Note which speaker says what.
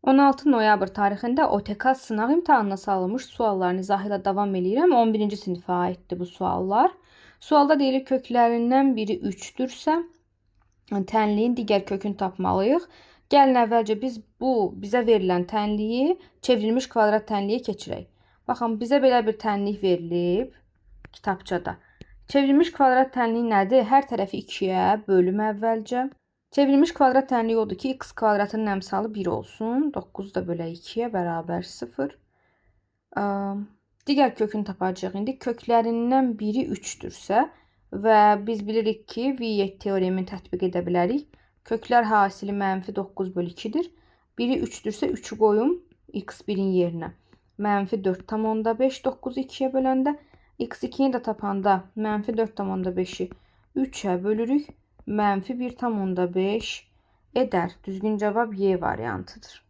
Speaker 1: 16 noyabr tarixində OTK sınaq imtahanına salınmış sualların izahı ilə davam eləyirəm. 11-ci sinifə aiddir bu suallar. Sualda deyilir köklərindən biri 3-dürsə, tənliyin digər kökünü tapmalıyıq. Gəlin əvvəlcə biz bu bizə verilən tənliyi çevrilmiş kvadrat tənliyə keçirək. Baxın, bizə belə bir tənlik verilib kitabçada. Çevrilmiş kvadrat tənliyi nədir? Hər tərəfi 2-yə bölüm əvvəlcə. Çevrilmiş kvadrat tənliyi odur ki, x kvadratının əmsalı 1 olsun. 9 da bölək 2-yə bərabər 0. Digər kökünü tapacağıq indi. Köklərindən biri 3-dürsə və biz bilirik ki, Viet teoremini tətbiq edə bilərik. Köklər hasili mənfi 9 bölü 2-dir. Biri 3-dürsə 3-ü qoyum x1-in yerinə. Mənfi 4,5 9-u 2-yə böləndə x2-ni də tapanda mənfi 4,5-i 3-ə bölürük. Mənfi 1,5 edər. Düzgün cavab Y variantıdır.